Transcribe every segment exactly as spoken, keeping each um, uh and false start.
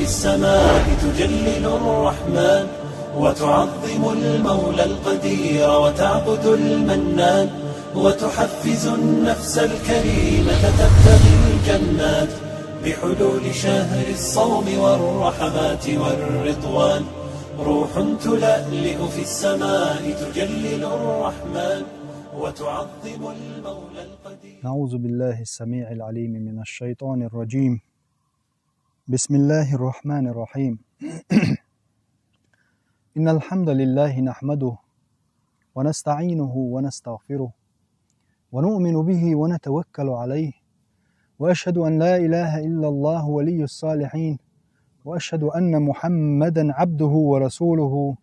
السماء تجلل الرحمن، وتعظم المولى القدير، وتعبد المنان، وتحفز النفس الكريمة تبتغي الجنات، بحلول شهر الصوم والرحمات والرضوان. روح تلألئ في السماء تجلل الرحمن، وتعظم المولى القدير. نعوذ بالله السميع العليم من الشيطان الرجيم. بسم الله الرحمن الرحيم. إن الحمد لله نحمده ونستعينه ونستغفره ونؤمن به ونتوكل عليه، وأشهد أن لا إله إلا الله ولي الصالحين، وأشهد أن محمدا عبده ورسوله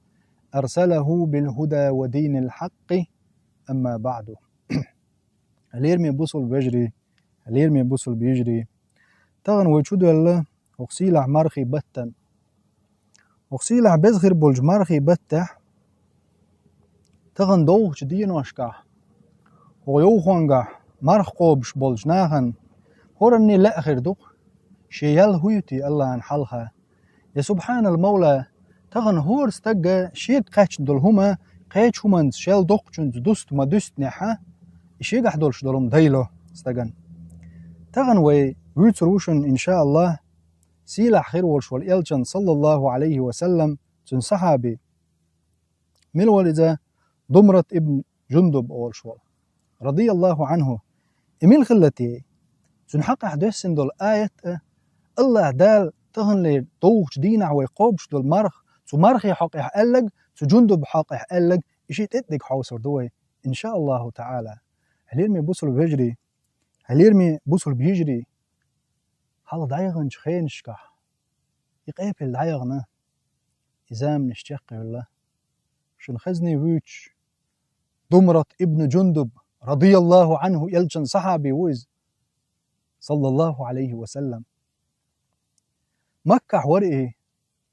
أرسله بالهدى ودين الحق. أما بعد. Лераме бусулба вежарий, лераме бусулба йижарий. Тахана вай чу доьлла хӀокху сийлахь мархий баттана. ХӀокху сийлахь беза хир болчу мархий баттехь, тахана довхачу деношкахь, хӀокху йовхонгахь марха кхобуш болчу нахана хӀоранне лаьа хир ду-кх, шен ял хӀун ю те Аллахьан хьалха. Я субхьанал мавла, тахана хӀора стага шега кхаьчна долу хӀума кхечу хӀуманца шел доккхучуьнца дуста ма дуьстинехь, и шегахь долуш долу хӀума дайло стагана. Тахана вай вуьйцур ву шуна, иншааллахь, сийлахь хир волуш волу элчан, саллаллаху Ӏалайхи ва саллам, цуьнан сахьаби. Мила вара иза? Думрат ибн Жундуб олуш волу, радияллаху Ӏанху. И мила хилла те? Цуьнан хьакъехь доьссина долу аят а, Аллахь Дала таханлера довхачу дийнахь вай кхобуш долу марха, цу мархи хьокъехь аьллаг, цу Жундуб хьокъехь аьллаг, и шиъ тӀе а дерг хьовсур ду вай, иншааллаху таӀала. Хьалераме бусулба вежарий, хьалераме бусулба йижарий, хьалха дӀаяханчу хенашкахь и къепал дӀаяхана, и заманаш чекхъевлла. Шуна хезний вуьйцуш, Думрат ибн Жундуб, радияллаху Ӏанху, элчан сахьаби ву иза, саллаллаху Ӏалайхи ва саллам. Маккахь вара и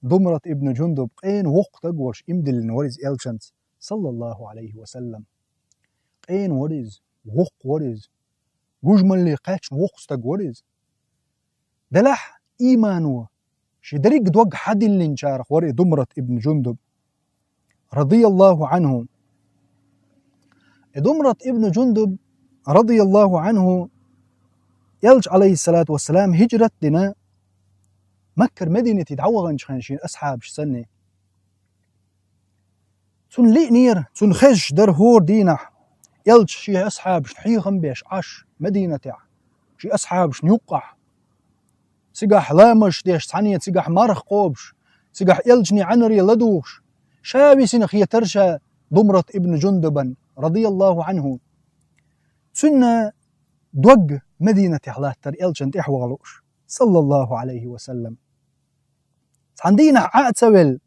Думрат ибн Жундуб, къена воккха стаг волуш, имдиллина вара иза элчанца, саллаллаху Ӏалайхи ва саллам. Къена вара иза, воккха вара иза, гужмалле кхаьчна воккха стаг вара иза. Делахь, иймано шен дерриг дог хьадиллинчарах вара и Думрат ибн Жундуб, радияллаху Ӏанху. И Думрат ибн Жундуб, радияллаху Ӏанху, элча, Ӏалайхиссалату вассалам, хӀижрат а дина, Маккара Мединате дӀаваханчу хенахь шен асхьабаш санна. Цунна лиънера, цунна хезаш дара хӀора дийнахь, элча шен асхьабашна хьехам беш Ӏаш Мединатехь, шен асхьабашна юккъахь. Цигахь ламазаш деш цхьаьна, цигахь марха кхобуш, цигахь элчане Ӏаьнаре ладугӀуш, ша висина хетара ша Думрат ибн Жундубан, радияллаху Ӏанху. Цуьнан дог Мединатехь латтара элчанна тӀаьхьа ваха лууш, саллаллаху Ӏалайхи ва саллам. Цхьана дийнахь Ӏа а ца велла,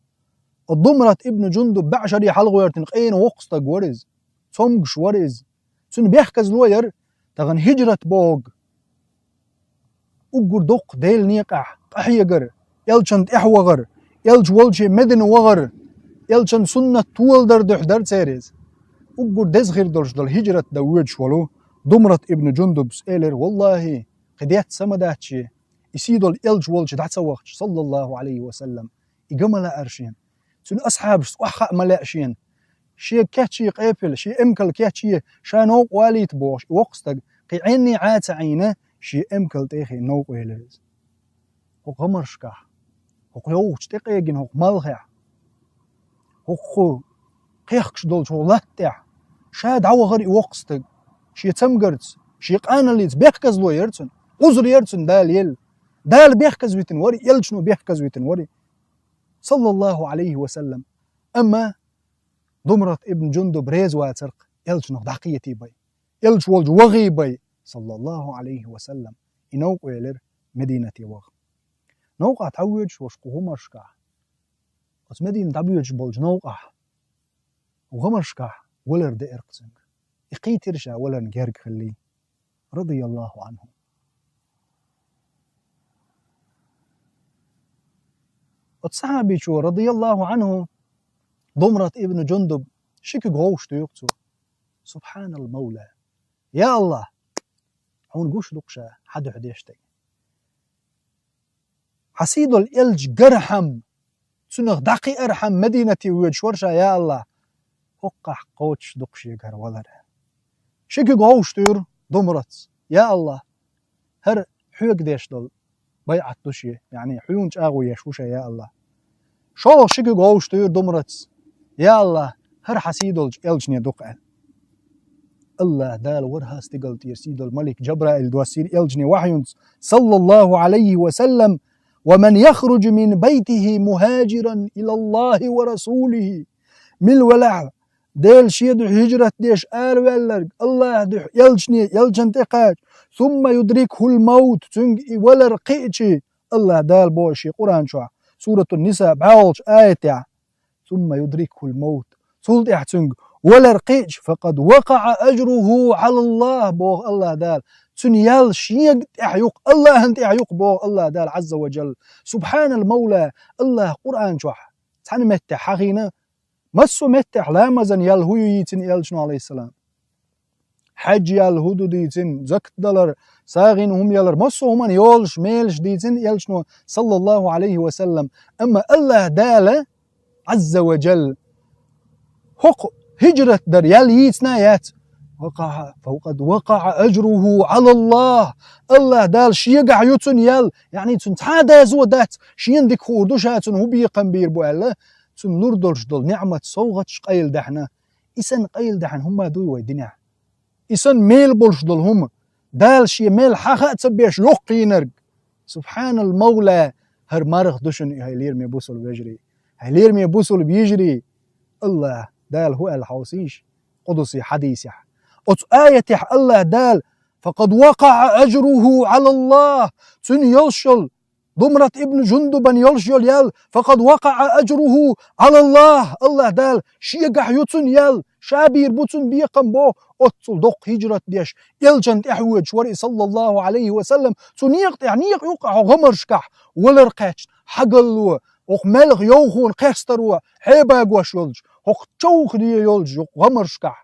Думрат ибн Жундуб бӀе шаре хьалха гӀоьртина къена воккха стаг вара иза, цомгуш вара иза. Цуьнан бехказло яра тахана хӀижрат бохург. Уггар доккха Делан некъахь къахьегар, элчанна тӀаьхьа вахар, элча волче медина вахар, элчан суннат толадар дуьхьа дара церан иза. Уггар деза хир долуш долу хӀижрат дан воьдуш волу Думрат ибн Жундубс элира: «Валлахи, кхин детта са ма дац шен, и сий долу элча волчу дӀа ца вахча, саллаллаху Ӏалайхи ва саллам, и ган ма лаьара шена. Цуьнан асхьабашца охьахаа ма лаьа шена. Шега кечъе къепал, шен эмкал кечъе, ша новкъа валийта», — бохуш, и воккха стаг кхин Ӏенний Ӏа ца Ӏийна, шен эмкал тӀе а хиъна новкъа велира иза. ХӀокху гӀамаршкахь, хӀокху йовхачу тӀекъегина хӀокху малхехь, хӀокху кхехкаш долчу хӀокху латта тӀехь ша дӀавахара и воккха стаг, шен цамгарца, шен къаналлица. Бехказло яра цуьнан, Ӏузр яра цуьнан Дала елла. Дала бехказвитина вара, элчано бехказвитина вара, саллаллаху Ӏалайхи ва саллам. Амма Думрат ибн Жундуб реза вацара-кх элчанах дӀакхетий бай, элча волчу вахий бай, саллаллаху Ӏалайхи ва саллам. И новкъа велира Мединате ваха. Новкъахь дӀавоьдуш волуш кху гӀамаршкахь, оцу Медина дӀабоьдуш болчу новкъахь, гӀамаршкахь валар деара-кх цуьнга. И кхийтира ша валарна герга хиллий, радияллаху Ӏанху. Оцу сахьабичо, радияллаху Ӏанху, Думрат ибн Жундуб, ши куьг гӀовш дуьйху цо: «Субхьанал Мавла! Я Аллах, хьуна гуш ду-кх ша хьан дуьхьа деш дерг. хьан сий долчу элча гархьама, цунах дӀакхиархьама Мадинате воьдуш вара ша, я АллахӀ, хӀокхахь кхочуш ду-кх шегара валар. Ши куьг вовшахтуьйра Думратс: я АллахӀ, хӀара хьоьга деш долу байӀат ду шен, яъни хьуна чӀагӀо еш ву ша, я АллахӀ. ШолгӀа ши куьг вовшахтуьйра Думратс: я АллахӀ, хӀара хьан сий долчу элчане ду-кх аьлла. АллахӀ Дала вара хӀара стигала тӀера сий долу малик Джабраил доссийра элчане вахьйунца, саллаллахӀу Ӏалайхи ва саллам: «Ва ман яхруджу мин байтихи мухаджиран илаллахӀи ва расулихӀи». Мила велахь, Делан шен дуьхьа хӀижрат деш араваьлларг, АллахӀан дуьхьа элчане, элчанна тӀекхача, «сумма юдрикхул маут», цуьнга и валар кхиъча, АллахӀ Дала боху шен Къуръан чохь, Суратун-Ниса бӀолгӀачу аятехь: «Сумма юдрикхул маут». Цул тӀаьхьа цуьнга валар кхиъча, «факъад вакъаӀа ажруху Ӏалаллахь», боху АллахӀ Дала. Цуьнан ял шега тӀехь ю-кх, АллахӀан тӀехь ю-кх, боху АллахӀ Дала, Ӏазза ва Джалла. Субхьанал Мавла, АллахӀа Къуръан чохь цхьана меттехь хьахийна, массо а меттехь ламазан ял хӀун ю йийцина элчано, Ӏалайхиссалам. Хьаьжа ял хӀун ду дийцина, закат далар, сагӀина хӀума ялар, массо а хӀуманна йолуш, мелаш дийцина элчано, саллаллахӀу Ӏалайхи ва саллам. Амма АллахӀ Дала, Ӏазза ва Джалла, хӀокху хӀижрат дар ял йийцина а яц. «ВакъаӀа, факъад вакъаӀа ажруху Ӏалаллахь». АллахӀ Дала шегахь ю цуьнан ял, яъни цуьнан цхьа а доза дац, шена дика хуур ду ша цунна хӀун бекхам бийр бу аьлла, цунна лур долуш долу ниӀмат, совгӀаташ къайладаьхьна. И санна къайладаьхьна хӀума дуй вай динехь? И санна мел болуш долу хӀума, Дала шен мел хьаха а ца беш йоккхийнарг. Субхьанал Мавла, хӀара марха ду шуна, хьай лераме бусулба вежарий, хьай лераме бусулба йижарий. АллахӀ Дала хӀун аьлла хьовсийша къудси хьадисехь? Оцу аятехь АллахӀ Дала: «Факъад вакъаӀа ажруху Ӏалаллахь», цуьнан йолуш йолу Думрат ибн Жундубан йолуш йолу ял, «факъад вакъаӀа ажруху Ӏалаллахь», АллахӀ Дала шегахь ю цуьнан ял, ша бийр бу цунна бекхам боху, оццул доккха хӀижрат деш, элчанна тӀаьхьа воьдуш вара и, саллаллахӀу Ӏалайхи ва саллам, цу некъа тӀехь, некъа юккъехь хӀокху гӀамаршкахь валар кхаьчна, хьагалло, хӀокху маьлхан йовхонан кхестаро хьебагош йолчу, хӀокху човхаде йолчу хӀокху гӀамаршкахь.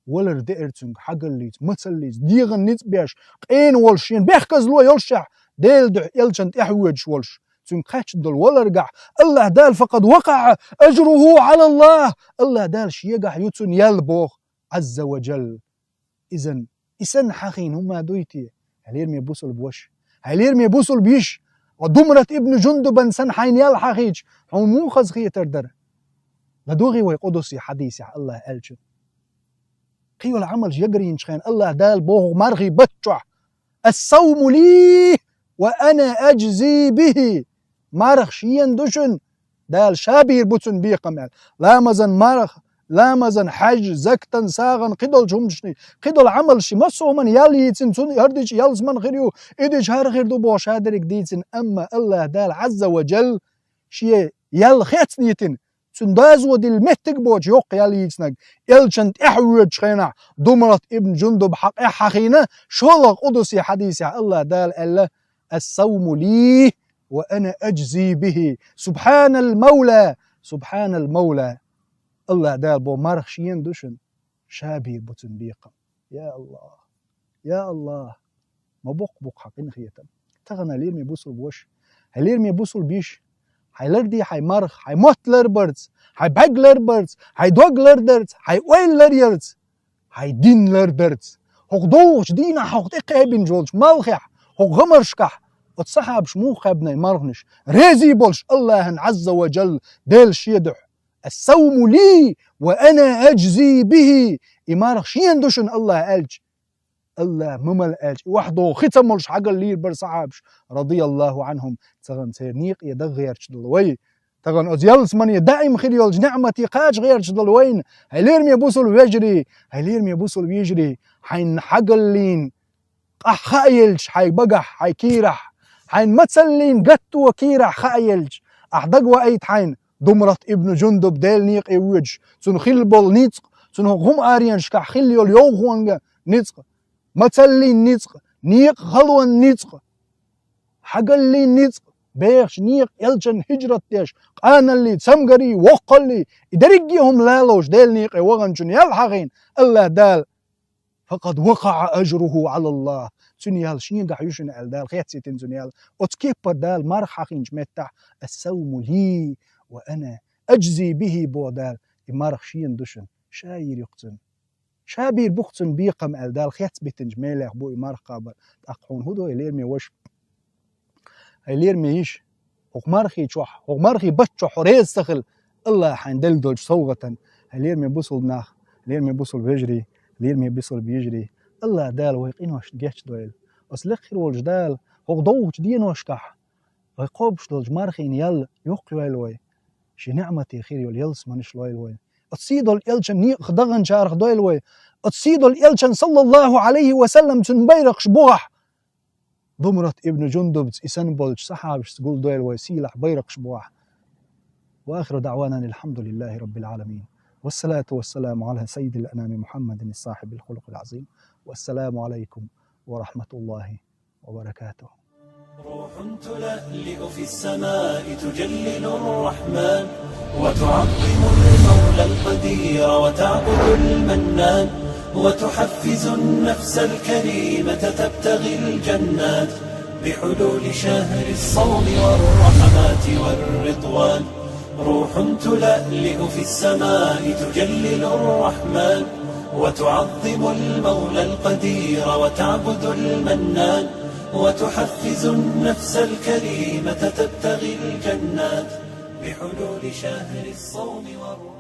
Валар деара цуьнга хьагаллица, мацаллица, дегӀан ницкъ беш, къена волуш, шена бехказло йолушехь, Делан дуьхьа элчанна тӀаьхьа воьдуш волуш, цуьнга кхаьчна долу валаргахь, АллахӀ Дала: «Факъад вакъаӀа ажруху Ӏалаллахь», АллахӀ Дала шегахь ю цуьнан ял боху, Ӏазза ва Джалла. Изан, и санна хьахийна хӀума дуй те, хьай лераме бусулба ваша, хьай лераме бусулба йиша, ва Думрат ибн Жундубан санна хьайна ял хьахийча, хьуна муха хазахетар дара? ЛадогӀий вай къудси хьадисехь АллахӀан элчан. Кхин йолу Ӏамалш ягарйинчу хенахь АллахӀ Дала боху мархий баттахь: «Ас-савму ли ва ана аджзи бихи». Марха шена ду шуна, Дала ша бийр бу цунна бекхам аьлла. Ламазан марха, ламазан, хьаьжа, закатан, сагӀан, кхидолчу хӀуманашний, кхидолу Ӏамалшний, массо а хӀуманна ял йийцина, цунна хӀара дича ялсамани хир ю, и дича хӀара хир ду боху ша дерриг дийцина, амма АллахӀ Дала, Ӏазза ва Джалла, шен ял хецна йитина, цуьнан доза дилла меттиг боцуш йоккха ял йийцинарг, элчанна тӀаьхьа воьдучу хенахь, Думрат ибн Жундуб хьакъехь хьахийна, шолгӀа къудси хьадисехь АллахӀ Дала аьлла: «Ас-савму ли ва ана аджзи бихи». Субхьанал Мавла, субхьанал Мавла. АллахӀ Дала боху марха шена ду шуна, ша бийр бу цунна бекхам. Я АллахӀ! Я АллахӀ! Ма боккха бу-кх хьан къинхетам. Тахана, лераме бусулба ваша, хьай лераме бусулба йиша, хьайн ларде хьайн марха, хьайн мотт ларбарца, хьайн бӀаьрг ларбарца, хьайн дог лардарца, хьайн ойла ларъярца, хьайн дин лардарца. ХӀокху довхачу дийнахь, хӀокху тӀекхаьбинчу волчу малхехь, хӀокху гӀамаршкахь оцу сахьабаш муха кхаьбна и марханаш, резий болуш АллахӀан, Ӏазза ва Джалла, Делан шен дуьхьа. «Ас-савму ли ва ана аджзи бихи». И марха шена ду шуна, АллахӀ аьлча, АллахӀ ма мала аьлча, и охьадогӀу хи ца молуш хьагаллийр бара сахьабаш, радияллахӀу Ӏанхум. Тахана церан некъе дан гӀерташ долу вай, тахана оцу ялсамане даим хир йолчу неӀмате кхача гӀерташ долу вайна, хьай лераме бусулба вежарий, хьай лераме бусулба йижарий, хьайна хьагаллийна къахь хаа елча хьайн багахь, хьайн кийрахь, хьайна мацаллийна гатто кийрахь хаа елча, ахь дагаваийта хьайна Думрат ибн Жундуб Делан некъе воьдуш, цунна хилла болу ницкъ, цунна хӀокху хӀума аренашкахь хилла йолу йовхонан ницкъ, мацаллин ницкъ, некъан халонан ницкъ, хьагаллин ницкъ, бехачу некъа элчанна хӀижрат деш, къаналлий, цамгарий, воккхаллий, и дерриге а хӀума лалуш Делан некъе ваханчун ял хьахийна, АллахӀ Дала فقد وقع أجره على الله. Цуьнан ял шен дуьхьа ю шуна аьлла, Дала хеццийтина цуьнан ял. Оцу кеппара Дала марха хьахийначу меттехь: الصوم لي وأنا أجزي به, боху Дала, и марха шена ду шуна, ша йийр ю-кх цунна. Ша бийр бу-кх цунна бекхам аьлла, Дала хецбитинчу мелех бу и марха кхабар. ТӀаккха хьуна хӀун до, хьоме ваша? Хьоме йиша, хӀокху мархи чохь, хӀокху мархи баттахь хьо реза ца хилла, Аллахьа хьайна делла долчу совгӀатана, хьоме бусалба нах, хьоме бусалба вежарий, хьоме бусалба йижарий, Аллахь Дала вайн къиношна гечдойла. Аса лекха хир волчу Дала хӀокху довхачу деношкахь вай кхобуш долчу мархийн ял йоккхайойла вай, шен неӀматех хир йолу ялсаманеш лойла вай. Оцу сий долу элчан некъах даханчарах дойла вай. Оцу сий долу элчан, саллаллаху Ӏалайхи ва саллам, цуьнан байракхаш бухахь, Думрат ибн Джундубца, и санна болчу сахьабашца гулдойла вай сийлахь байракхаш бухахь. وآخر دعوانا أن الحمد لله رب العالمين. والصلاة والسلام على سيد الأنام محمد صاحب الخلق العظيم. والسلام عليكم ورحمة الله وبركاته. روح تلألئ في السماء تجلل الرحمن، وتعظم المولى القدير وتعبد المنان، وتحفز النفس الكريمة تبتغي الجنات بحلول شهر الصوم والرحمات والرضوان. روح تلألئ في السماء تجلل الرحمن، وتعظم المولى القدير وتعبد المنان، وتحفز النفس الكريمة تبتغي الجنات بحلول شهر الصوم والرحمن.